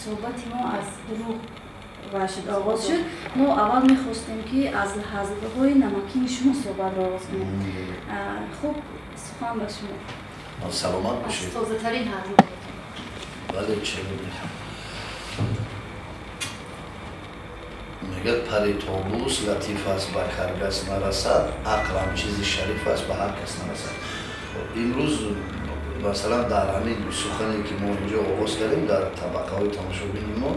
Суҳбати мо аз дурӯғ ва шуд, оғоз шуд. Мо аввал мехостем, ки аз ҳазлҳои намакини шумо суҳбатро оғоз кунем. Хуб, сухан ба шумо. Саломат бошед. Тозатарин ҳазл. Бале, чаро? Мегӯяд, пари тобус латиф аст, ба каргас нарасад, ақлам чизи шариф аст, ба ҳар кас нарасад. Имрӯз, масалан, дар ҳамин сухане, ки мо инҷо оғоз кардем, дар табақаҳои тамошобини мо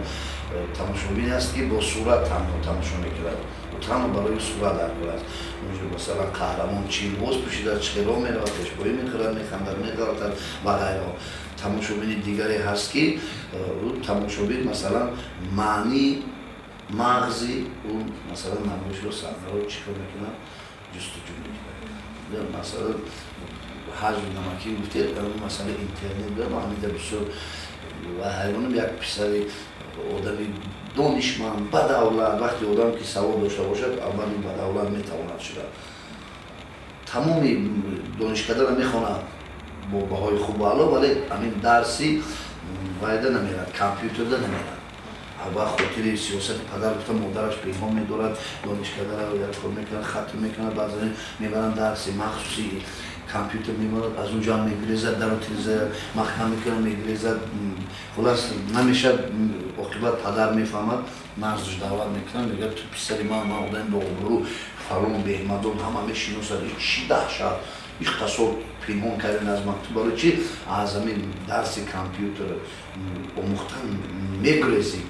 тамошобине аст, ки бо сурат танҳо тамошо мекунад, ӯ танҳо барои сурат даркор аст. Онҷо, масалан, қаҳрамон чӣ либос пӯшидааст, чӣ хело меравад, пешпоӣ мехӯрад, механдад, меғалтад ва ғайраҳо. Тамошобини дигаре ҳаст, ки ӯ тамошобин, масалан, маъни мағзи ӯ, масалан, намоишро, саҳнаро чӣ кор мекунад, ҷустуҷӯ мекунад. Масалан, ҳаҷви намакӣ гуфтед, масъалаи интернет ва ҳамида бисёр ва ҳайронам. Як писари одами донишманд, бадавлат, вақте одам ки савод дошта бошад, аввали бадавлат метавонад шуда, тамоми донишкадаро мехонад бо баҳои хубу аъло, вале ҳамин дарси вайда намерад, компютерда намерад. Ба хотири сиёсати падар, гуфта, модараш пинҳон медорад, донишкадаро як кор мекунад, хатм мекунад, баъзан мебаранд дарси махсуси компютер, мебарад, аз он ҷо ҳам мегирезад, дару тиреза маҳкам мекунад, мегирезад, хулас намешад. Оқибат падар мефаҳмад, наздаш даъват мекунад, мегӯяд: «Ту писари ман, ман одами бообрӯ, фалон беҳмадон, ҳама мешиносад, чӣ даҳшат, иққа сол пинҳон кардин аз ман, ту барои чӣ аз ҳамин дарси компютер омӯхтан мегурезӣ?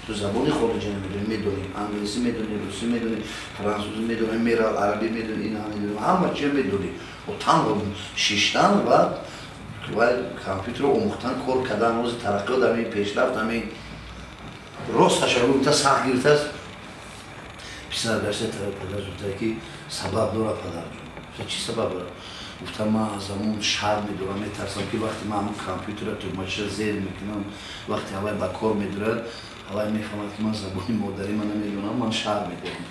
Ту забони хориҷа намедонӣ? Медонӣ, англисӣ медонӣ, русӣ медонӣ, франсузӣ медонӣ, мерав, арабӣ медонӣ, ина медонӣ, ҳама чиз медонӣ, танҳо шиштан ва компютерро омӯхтан, кор кардан, ҳозир тараққиёт ҳамин, пешрафт ҳамин». Рост ташаввур гуфта, сахт гирифтааст. Писар гашта тарафи падараш, гуфта, ки сабаб дорад, падарҷон. Гуфта: «Чӣ сабаб дорад?» Гуфта: «Ман аз ҳамон шарм медорам, метарсам, ки вақте ман ҳамон компютера, тугмачиро зер мекунам, вақте ҳавай ба кор медорад, ҳавай мефаҳмад, ки ман забони модари ман намедонам, ман шарм медорам».